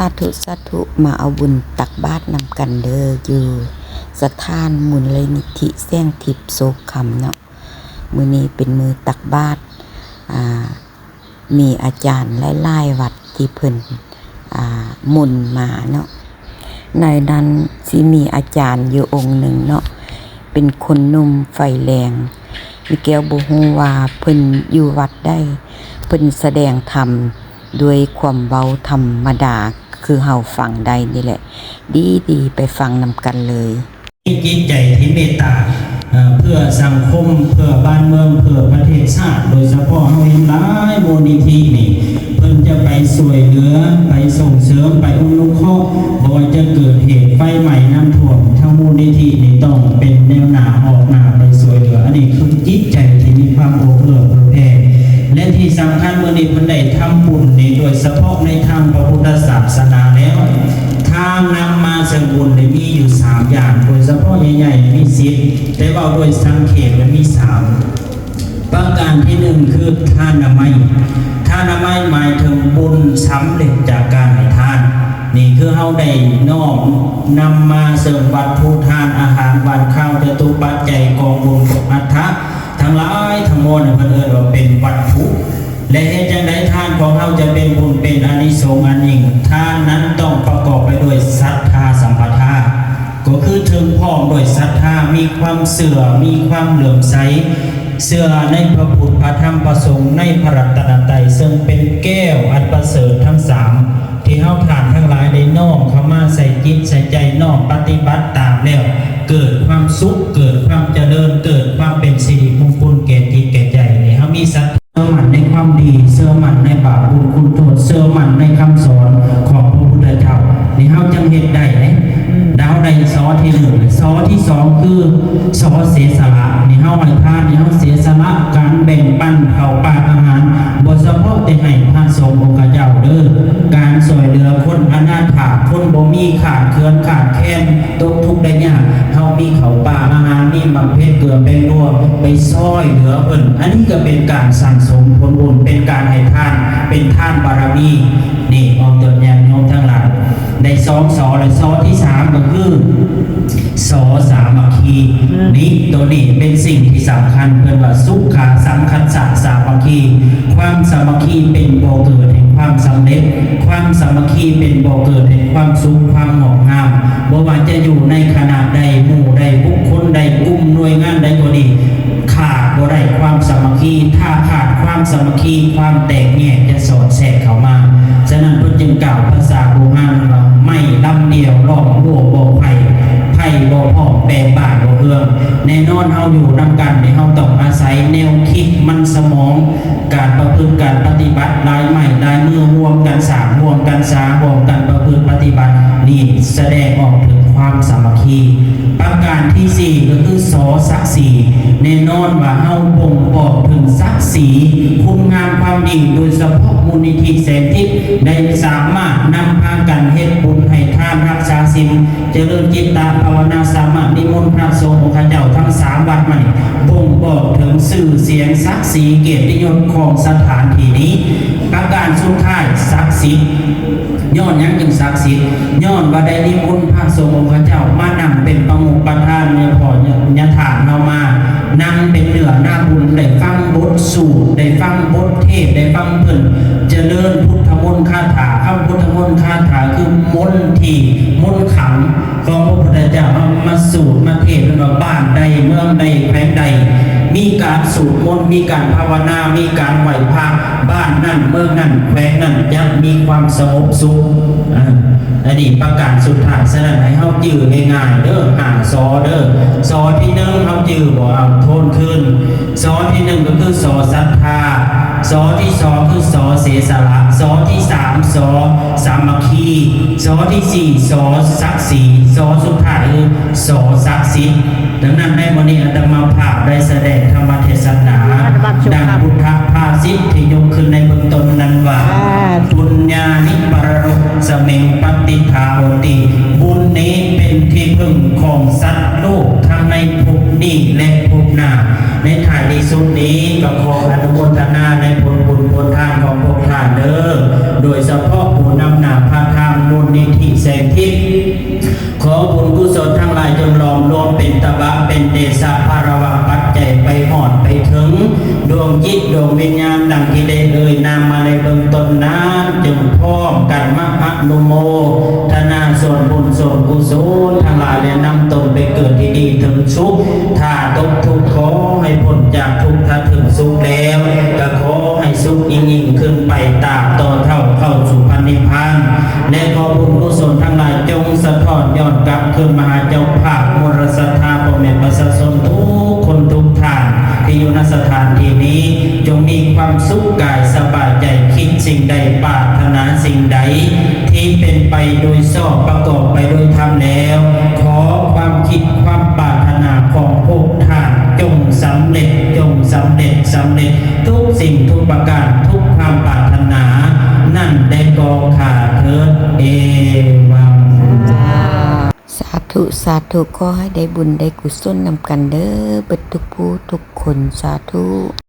າທຸ ສາທຸ ມາເອົາບຸນຕັກບາດນຳກັນເດີ ຢູ່ສະຖານມູນນິທິແສງທິບໂສກຄຳເນາະ. ມື້ນີ້ເປັນມື້ຕັກບາດ ອ່າ ມີອາຈານຫຼາຍໆວັດທີ່ເພິ່ນ ອ່າ ມົນມາເນາະ. ໃນນັ້ນຊິມີອາຈານຢູ່ອົງໜຶ່ງເນາະ ເປັນຄົນໜຸ່ມໄຟແລງ. ແມ່ແກ້ວບໍ່ຮູ້ວ່າເພິ່ນຢູ່ວັດໃດ, ເພິ່ນສະແດງທຳດ້ວຍຄວາມເວົ້າທຳມະດາ ຄືເຮົາຟັງໄດ້ນີ້ແຫຼະ. ດີໆ ໄປຟັງນຳກັນເລີຍ. ມີຈິດໃຈທີ່ເມດຕາ ເອີ ເພື່ອສັງຄົມ ເພື່ອບ້ານເມືອງ ເພື່ອປະເທດຊາດ ໂດຍສະເພາະເຮົາເຫັນຫຼາຍມູນນິທິນີ້ ເພິ່ນຈະໄປຊ່ວຍເຫຼືອ ໄປສົ່ງເສີມ ໄປອະນຸເຄາະ ບໍ່ວ່າຈະເກີດເຫດໄຟໄໝ້ ນ້ຳຖ້ວມ ທາງມູນນິທິນີ້ຕ້ອງເປັນແນວໜ້າອອກໜ້າໄປຊ່ວຍເຫຼືອ. ອັນນີ້ຄືຈິດໃຈທີ່ມີຄວາມເອື້ອເຟື້ອເຜື່ອແຜ່ ແລະ ທີ່ສຳຄັນ ມື້ນີ້ເພິ່ນໄດ້ທຳບຸນນີ້ ໂດຍສະເພາະໃນທາງພະພຸດທະສາສະໜາແລ້ວ ທາງນຳມາເຊິ່ງບຸນໄດ້ມີຢູ່ສາມຢ່າງ ໂດຍສະເພາະໃຫຍ່ໆມີສິບ ແຕ່ເວົ້າໂດຍສັງເຂບແລ້ວມີສາມ. ປະການທີໜຶ່ງ ຄືທານນາໄມ. ທານນາໄມໝາຍເຖິງບຸນສຳເລັດຈາກການໃຫ້ທານ. ນີ້ຄືເຮົາໄດ້ນ້ອມນຳມາເຊິ່ງວັດຖຸທານ ອາຫານຫວານຄາວ ຈະຕຸປັດໄຈ ກອງບຸນ ອັດຖະ ທັງຫຼາຍທັງມວນ ເພິ່ນເອີ້ນວ່າເປັນວັດຖຸ ແລະ ເຮັດຈັ່ງໃດທານຂອງເຮົາຈະເປັນບຸນ ເປັນອານິສົງອັນຍິ່ງ? ທານນັ້ນຕ້ອງປະກອບໄປດ້ວຍສັດທາສຳປະທາ ກໍຄືເຖິງພ້ອມດ້ວຍສັດທາ ມີຄວາມເຊື່ອ ມີຄວາມເຫຼື້ອມໃສ ເຊື່ອໃນພະພຸດ ພະທຳ ພະສົງ ໃນພະລັດຕະນະໄຕ ເຊິ່ງເປັນແກ້ວອັນປະເສີດທັງສາມ ທີ່ເຮົາທ່ານທັງຫຼາຍໄດ້ນ້ອມເຂົ້າມາໃສ່ຈິດໃສ່ໃຈ ນ້ອມປະຕິບັດຕາມແລ້ວ ເກີດຄວາມສຸກ ເກີດຄວາມຈະເລີນ ເກີດຄວາມເປັນສິລິມຸງຄຸນແກ່ຈິດແກ່ໃຈ. ນີ້ເຮົາມີສັດ ເຊື່ອໝັ້ນໃນຄວາມດີ ເຊື່ອໝັ້ນໃນບາບບຸນຄຸນໂທດ ເຊື່ອໝັ້ນໃນຄຳສອນຂອງພະພຸດທະເຈົ້າ ນີ້ເຮົາຈັ່ງເຮັດໄດ້ເດ້. ອືມ ດາວໄດ້ ສ ທີໜຶ່ງ ແລະ ສ ທີສອງ ຄື ສ ເສຍສະຫຼະ. ນີ້ເຮົາໃຫ້ທານ ນີ້ເຮົາເສຍສະຫຼະການແບ່ງປັນເຂົ້າປາອາຫານ ບໍ່ສະເພາະແຕ່ໃຫ້ພະສົງອົງຄະເຈົ້າເດີ ການຊ່ວຍເຫຼືອຄົນອະນາຖາ ຄົນບໍ່ມີ ຂາດເຂີນຂາດແຄນ ຕົກທຸກໄດ້ຍາກ ເຮົາມີເຂົ້າປາອາຫານ ມີໝາກເຜັດ ເກືອ ແປ້ງນົວ ໄປຊ່ອຍເຫຼືອເພິ່ນ. ອັນນີ້ກໍເປັນການສັ່ງສົມຜົນບຸນ ເປັນການໃຫ້ທານ ເປັນທານບາລະມີ. ນີ້ອອກຕົນຍາດໂຍມທັງຫຼາຍ ໄດ້ສອງ ສ ແລະ ສ ທີສາມ ກໍຄື ສ ສາມັກຄີ. ອືມ ນີ້ ໂຕນີ້ເປັນສິ່ງທີ່ສຳຄັນ ເພິ່ນວ່າ ສຸຂາສັງຄັດສະສາມັກຄີ. ຄວາມສາມັກຄີເປັນບໍ່ເກີດແຫ່ງຄວາມສຳເລັດ ຄວາມສາມັກຄີເປັນບໍ່ເກີດແຫ່ງຄວາມສຸກ ຄວາມງອກງາມ. ບໍ່ວ່າຈະຢູ່ໃນຄະນະໃດ ໝູ່ໃດ ບຸກຄົນໃດ ກຸ່ມໜ່ວຍງານໃດກໍດີ ຂາດບໍ່ໄດ້ຄວາມສາມັກຄີ. ຖ້າຂາດຄວາມສາມັກຄີ ຄວາມແຕກແຍກຈະສອດແຊກເຂົ້າມາ. ສະນັ້ນເພິ່ນຈຶ່ງກ່າວພາສາບູຮານວ່າ ໄມ້ລຳດຽວລ້ອມຮົ້ວບໍ່ໄຜ່ ໄຜ່ບໍ່ພ້ອມແປງບ້ານບໍ່ເຮືອງ. ແນ່ນອນເຮົາຢູ່ນຳກັນນີ້ ເຮົາຕ້ອງອາໄສແນວຄິດມັນສະໝອງ ການປະພຶດການປະຕິບັດ ລາຍໄມ້ລາຍມື ຮ່ວມກັນສ້າງ ຮ່ວມກັນສາ ຮ່ວມກັນປະພຶດປະຕິບັດ ນີ້ສະແດງອອກເຖິງຄວາມສາມັກຄີ. ປະການທີສີ່ ກໍຄື ສ ສັກສີ. ແນ່ນອນວ່າເຮົາບົ່ງບອກເຖິງສັກສີ ຄຸນງາມຄວາມດີ ໂດຍສະເພາະມູນນິທິແສງທິບ ໄດ້ສາມາດນຳພາກັນເຮັດບຸນ ໃຫ້ທານ ຮັກສາສິນ ຈະເລີນຈິດຕະພາວະນາ ສາມາດນິມົນພະສົງອົງຄະເຈົ້າທັງສາມວັດມານີ້ ບົ່ງບອກເຖິງຊື່ສຽງສັກສີກຽດຕິຍົດຂອງສະຖານທີ່ນີ້. ປະການສຸດທ້າຍ ສັກສິດ. ຍ້ອນຫຍັງຈຶ່ງສັກສິດ? ຍ້ອນວ່າໄດ້ນິມົນພະສົງອົງຄະເຈົ້າມານັ່ງເປັນປະມຸກປະທານ ຍະພໍ່ຍະທາດເຮົາມາ ນັ່ງເປັນເນື້ອນາບຸນ ໄດ້ຟັງບົດສູດ ໄດ້ຟັງບົດເທດ ໄດ້ຟັງເພິ່ນຈະເລີນພຸດທະມົນຄາຖາ. ຄຳພຸດທະມົນຄາຖາຄືມົນທີ່ ມົນຂັງ ຂອງພະພຸດທະເຈົ້າເຮົາມາສູດມາເທດເພິ່ນວ່າ ບ້ານໃດເມືອງໃດແຂວງໃດ ມີການສູດມົນ ມີການພາວະນາ ມີການໄຫວ້ພະ ບ້ານນັ້ນເມືອງນັ້ນແຂວງນັ້ນຈະມີຄວາມສະຫງົບສຸກ. ອາ ອັນນີ້ປະການສຸດທ້າຍ. ສະນັ້ນໃຫ້ເຮົາຈື່ງ່າຍໆເດີ ຫ້າ ສ ເດີ. ສ ທີໜຶ່ງເຮົາຈື່ບໍ່? ເອົາ ທວນຄືນ. ສ ທີໜຶ່ງກໍຄື ສ ສັດທາ, ສ ທີສອງຄື ສ ເສຍສະຫຼະ, ສ ທີສາມ ສ ສາມັກຄີ, ສ ທີສີ່ ສ ສັກສີ, ສ ສຸດທ້າຍຄື ສ ສັກສິດ. ດັ່ງນັ້ນ ໃນມື້ນີ້ອາດຕະມາພາບໄດ້ສະແດງທຳມະເທດສະນາ ດັ່ງພຸດທະພາສິດທີ່ຍົກຂຶ້ນໃນເບື້ອງຕົ້ນນັ້ນວ່າ ສາທຸ ປຸນຍານິປະລະໂລກສະເມັງປະຕິຖາໂຫຕິ, ບຸນນີ້ເປັນທີ່ເພິ່ງຂອງສັດໂລກທັງໃນພົບນີ້ ແລະ ພົບໜ້າ. ໃນທ້າຍທີ່ສຸດນີ້ກໍຂໍອະນຸໂມທະນາໃນຜົນບຸນຜົນທານຂອງພວກທ່ານເດີ, ໂດຍສະເພາະຜູ້ນຳໜ້າພາທາງ ແສງທິບ. ຂໍບຸນກຸສົນທັງຫຼາຍຈົ່ງຫຼອມລວມເປັນຕະບະ ເປັນເດຊະພາລະວະປັດໄຈ ໄປຮອດໄປເຖິງດວງຈິດດວງວິນຍານ ດັ່ງທີ່ໄດ້ເອີ່ຍນາມມາໃນເບື້ອງຕົ້ນນັ້ນ, ຈົ່ງພ້ອມກັນມາອະນຸໂມທະນາສ່ວນບຸນສ່ວນກຸສົນທັງຫຼາຍ ແລະ ນຳຕົນໄປເກີດທີ່ດີເຖິງສຸກ. ຖ້າຕົກທຸກ ຂໍໃຫ້ພົ້ນຈາກທຸກ, ຖ້າເຖິງສຸກແລ້ວ ກໍຂໍໃຫ້ສຸກຍິ່ງໆຂຶ້ນໄປ ຕາບຕໍ່ເທົ່າເຂົ້າສູ່ພັນນິບພານ. ແລະ ຂໍບຸນກຸສົນທັງຫຼາຍຈົ່ງສະທ້ອນຍ້ອນກັບຄືນມາຫາເຈົ້າພາບ ມວນລັດສັດທາ ພໍ່ແມ່ປະຊາຊົນທຸກຄົນທຸກທ່ານ ທີ່ຢູ່ ນະ ສະຖານທີ່ນີ້, ຈົ່ງມີຄວາມສຸກກາຍສະບາຍໃຈ, ຄິດສິ່ງໃດປາດຖະໜາສິ່ງໃດທີ່ເປັນໄປໂດຍຊອບ ປະກອບໄປໂດຍທຳແລ້ວ, ຂໍຄວາມຄິດຄວາມປາດຖະໜາຂອງພວກທ່ານ ຈົ່ງສຳເລັດ, ຈົ່ງສຳເລັດ, ສຳເລັດທຸກສິ່ງທຸກປະການ, ທຸກຄວາມປາດຖະໜານັ້ນແດ່ກໍຂ້າເທີດ. ເອວັງ. ສາທຸ ສາທຸ ຂໍໃຫ້ໄດ້ບຸນໄດ້ກຸສົນນຳກັນເດີ ເບິດທຸກຜູ້ທຸກຄົນ ສາທຸ.